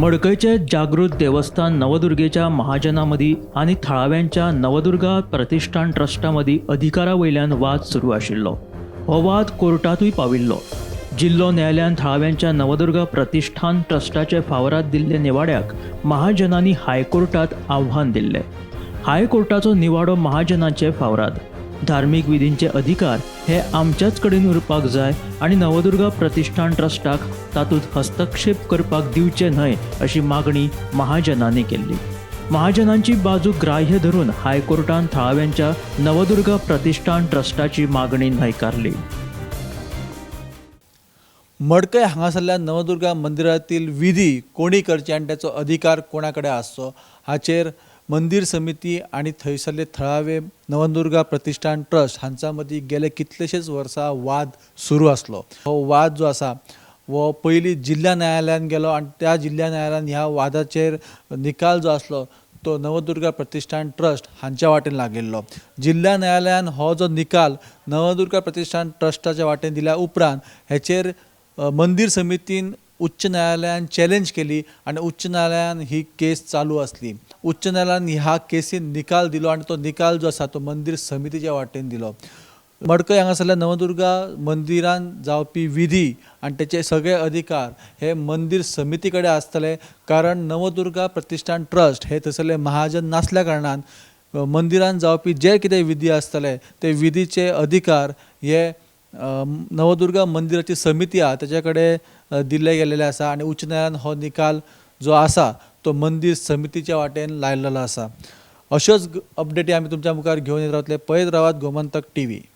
मडकयचे जागृत देवस्थान नवदुर्गेच्या महाजना मदीं आनी थळाव्यांच्या नवदुर्गा प्रतिश्ठान ट्रस्टा मदीं अधिकारा वयल्यान वाद सुरू आशिल्लो. हो वाद कोर्टांतूय पाविल्लो. जिल्लो न्यायालयान थळाव्यांच्या नवदुर्गा प्रतिश्ठान ट्रस्टाचे फावराद दिल्ले निवाड्याक महाजनांनी हायकोर्टांत आव्हान दिल्लें. हायकोर्टाचो निवाडो महाजनांचे फावराद. धार्मीक विधींचे अधिकार हे आमच्याच कडेन उरपाक जाय आनी नवदुर्गा प्रतिश्ठान ट्रस्टाक तातूंत हस्तक्षेप करपाक दिवचे न्हय अशी मागणी महाजनांनी केल्ली. महाजनांची बाजू ग्राह्य धरून हायकोर्टान थळाव्यांच्या नवदुर्गा प्रतिश्ठान ट्रस्टाची मागणी न्हयकारली. मडकय हांगासरल्या नवदुर्गा मंदिरातील विधी कोणी करचे आनी ताचो अधिकार कोणा कडेन आसचो हाचेर मंदीर समिती आनी थंयसरले थळावे नवदुर्गा प्रतिश्ठान ट्रस्ट हांच्या मदीं गेले कितलेशेच वर्सां वाद सुरू आसलो. हो वाद जो आसा हो पयलीं जिल्ल्या न्यायालयान गेलो आनी त्या जिल्ल्या न्यायालयान ह्या वादाचेर निकाल जो आसलो तो नवदुर्गा प्रतिश्ठान ट्रस्ट हांच्या वाटेन लागिल्लो. जिल्ल्या न्यायालयान हो जो निकाल नवदुर्गा प्रतिश्ठान ट्रस्टाच्या वाटेन दिल्या उपरांत हेचेर मंदीर समितीन उच्च न्यायालयान चॅलेंज केली आनी उच्च न्यायालयान ही केस चालू आसली. उच्च न्यायालयान ह्या केसीन निकाल दिलो आनी तो निकाल जो आसा तो मंदीर समितीच्या वाटेन दिलो. मडकय हांगासरल्या नवदुर्गा मंदिरान जावपी विधी आनी तेचे सगळे अधिकार हे मंदीर समिती कडेन आसतले, कारण नवदुर्गा प्रतिश्ठान ट्रस्ट हे थंयसरले महाजन नासल्या कारणान मंदिरान जावपी जे कितें विधी आसतले ते विधीचे अधिकार हे नवदुर्गा मंदिराची समिती आहा तेच्या कडेन दिल्ले गेल्लेले आसा आनी उच्च न्यायालयान हो निकाल जो आसा तो मंदीर समितीच्या वाटेन लायलेलो आसा. अश्योच अपडेटी आमी तुमच्या मुखार घेवन येत रावतले. पळयत रावात गोमंतक टीव्ही.